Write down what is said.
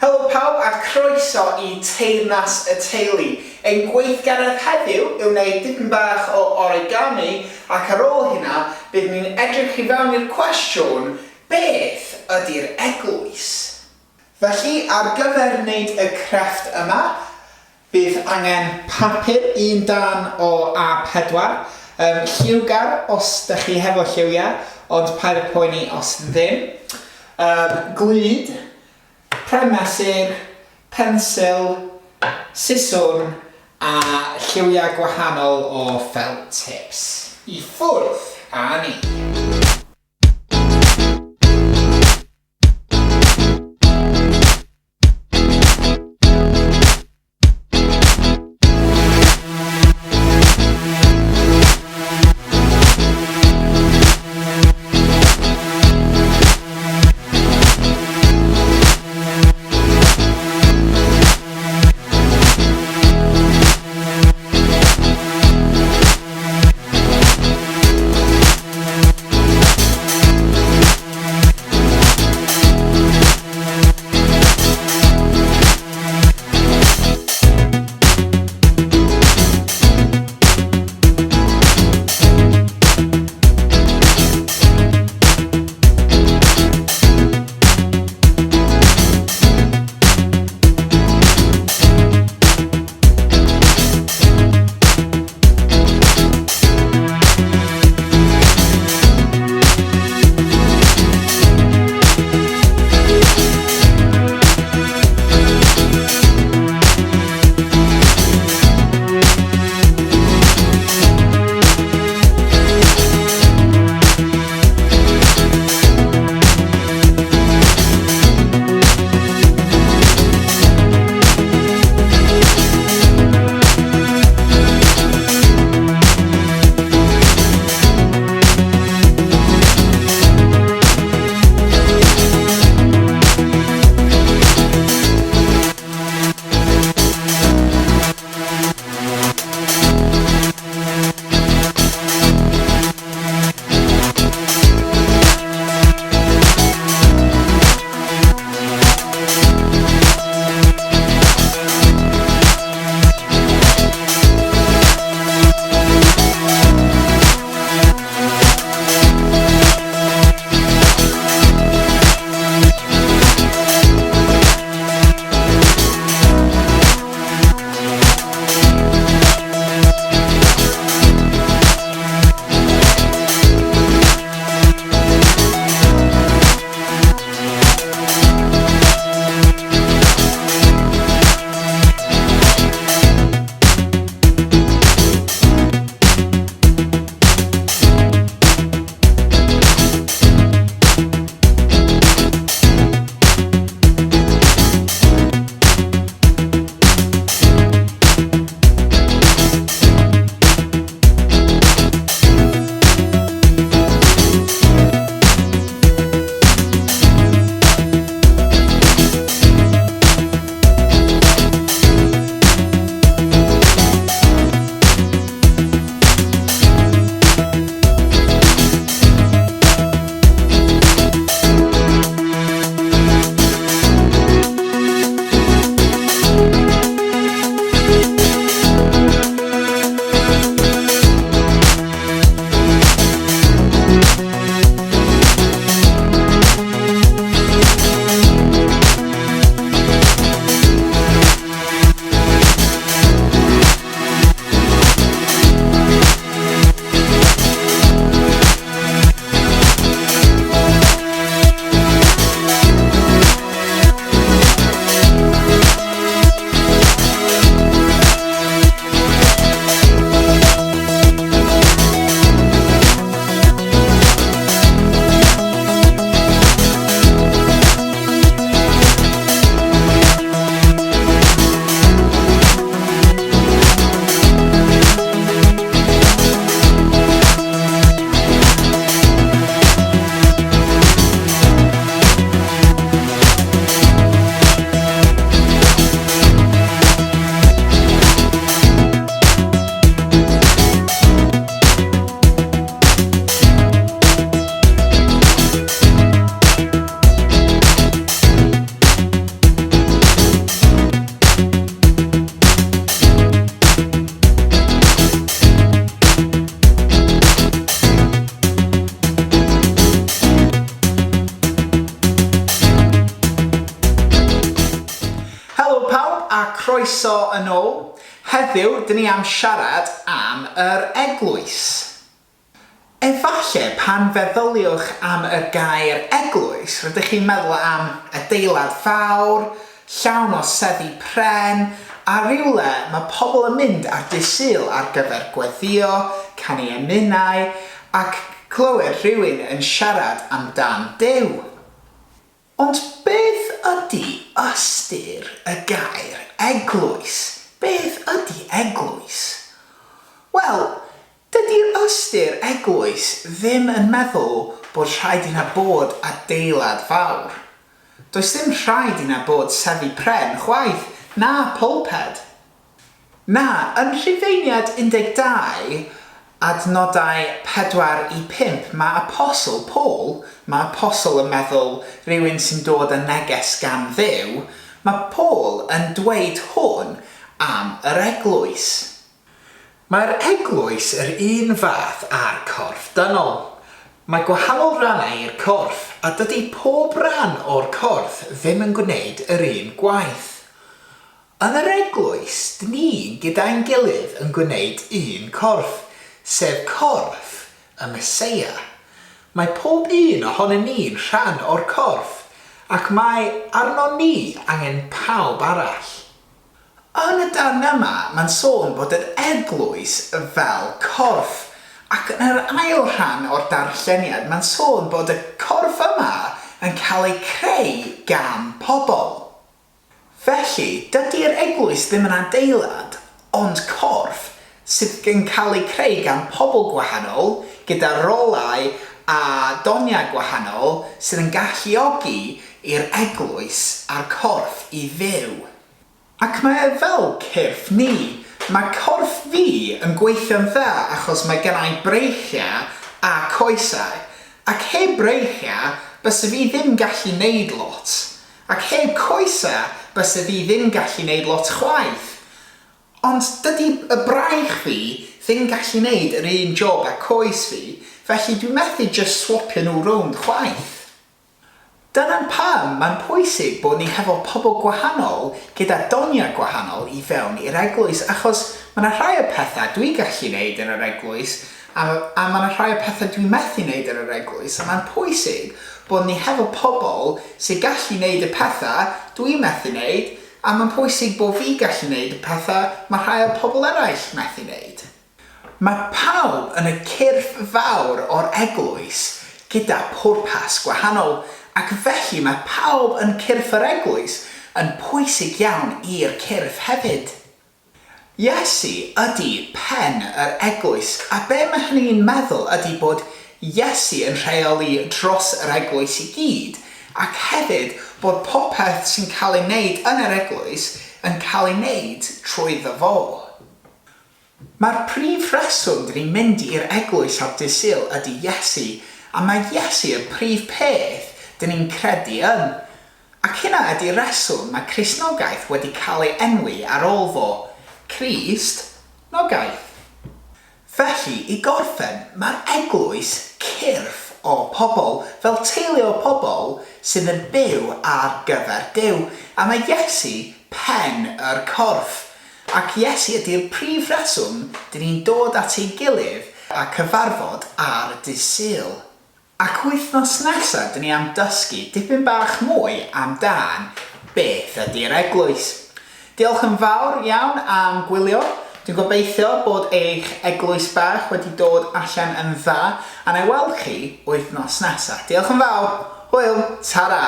Helo pawb a croeso i Teyrnas y Teulu. Ein gweithgaredd heddiw yw wneud dipyn bach o origami ac ar ôl hynna bydd ni'n edrych i fewn i'r cwestiwn beth ydy'r eglwys? Felly ar gyfer wneud y crefft yma bydd angen papur un darn o A4, yym lliwgar os dych chi hefo lliwiau ond paid â poeni os ddim, yym glud, pren mesur, pensil, siswrn a lliwiau gwahanol o felt tips. I ffwrdd â ni! a croeso yn ôl. Heddiw, dyn ni am siarad am yr eglwys. Efallai pan feddyliwch am y gair eglwys, rydych chi'n meddwl am adeilad fawr, llawn o seddi pren, a rhywle mae pobl yn mynd ar Dydd Sul ar gyfer gweddïo, canu emynau, ac clywed rhywun yn siarad amdan Duw. Ond beth ydy ystyr y gair eglwys? Beth ydy eglwys? Wel, dydy'r ystyr eglwys ddim yn meddwl bod rhaid i 'na bod adeilad fawr. Does ddim rhaid i 'na bod seddi pren chwaith, na pulped. Na, yn Rhufeiniad 12, adnodau 4 i 5, mae Apostle Paul, mae apostle yn meddwl rhywun sy'n dod â neges gan Dduw, mae Paul yn dweud hwn am yr eglwys. Mae'r eglwys yr un fath â'r corff dynol. Mae gwahanol rannau i'r corff, a dydy pob rhan o'r corff ddim yn gwneud yr un gwaith. Yn yr eglwys, dyn ni gyda'n gilydd yn gwneud un corff, sef corff y Meseia. Mae pob un ohonyn ni'n rhan o'r corff, ac mae arnon ni angen pawb arall. Yn y darn yma, mae'n sôn bod yr eglwys fel corff, ac yn yr ail rhan o'r darlleniad, mae'n sôn bod y corff yma yn cael ei creu gan pobl. Felly, dydy'r eglwys ddim yn adeilad, ond corff, sydd yn cael ei creu gan pobl gwahanol, gyda rolau a doniau gwahanol, sydd yn galluogi i'r eglwys a'r corff i fyw. Ac mae e fel cyrff ni. Mae corff fi yn gweithio'n dda achos mae gennai breichiau a coesau, ac heb breichiau byse fi ddim gallu neud lot. Ac heb coesa byse fi ddim gallu neud lot chwaith. Ond dydy y braich fi ddim gallu neud yr un job a coes fi, felly dwi methu jyst swopio nhw rownd chwaith. Dyna pam mae'n pwysig bod ni hefo pobl gwahanol gyda doniau gwahanol i fewn i'r eglwys achos ma' 'na rhai o pethau dwi gallu neud yn yr eglwys a a ma' 'na rhai o pethau dwi methu neud yn yr eglwys a mae'n pwysig bod ni hefo pobl sy'n gallu neud y pethau dwi methu neud a mae'n pwysig bod fi gallu neud y pethau mae rhai o pobl eraill methu neud. Mae pawb yn y cyrff fawr o'r eglwys gyda pwrpas gwahanol ac felly mae pawb yn cyrff yr eglwys yn pwysig iawn i'r cyrff hefyd. Iesu ydy pen yr eglwys, a be mae hynny'n meddwl ydy bod Iesu yn rheoli dros yr eglwys i gyd, ac hefyd bod popeth sy'n cael ei wneud yn yr eglwys yn cael ei wneud trwyddo fo. Mae'r prif rheswm dyn ni'n mynd i'r eglwys ar Dydd Sul ydy Iesu, a mae Iesu y prif peth dyn ni'n credu yn. Ac hynna ydi'r reswm mae Cristnogaeth wedi cael ei enwi ar ôl fo, Crist nogaeth. Felly, i gorffen, mae'r eglwys cyrff o pobl, fel teulu o pobl sydd yn byw ar gyfer Duw, a mae Iesu pen yr corff. Ac Iesu ydi'r prif reswm dyn ni'n dod at ei gilydd a cyfarfod ar Dydd Sul. Ac wythnos nesa dyn ni am dysgu dipyn bach mwy amdan beth ydy'r eglwys. Diolch yn fawr iawn am gwylio. Dwi'n gobeithio bod eich eglwys bach wedi dod allan yn dda a na i weld chi wythnos nesa. Diolch yn fawr. Hwyl. Ta-ra.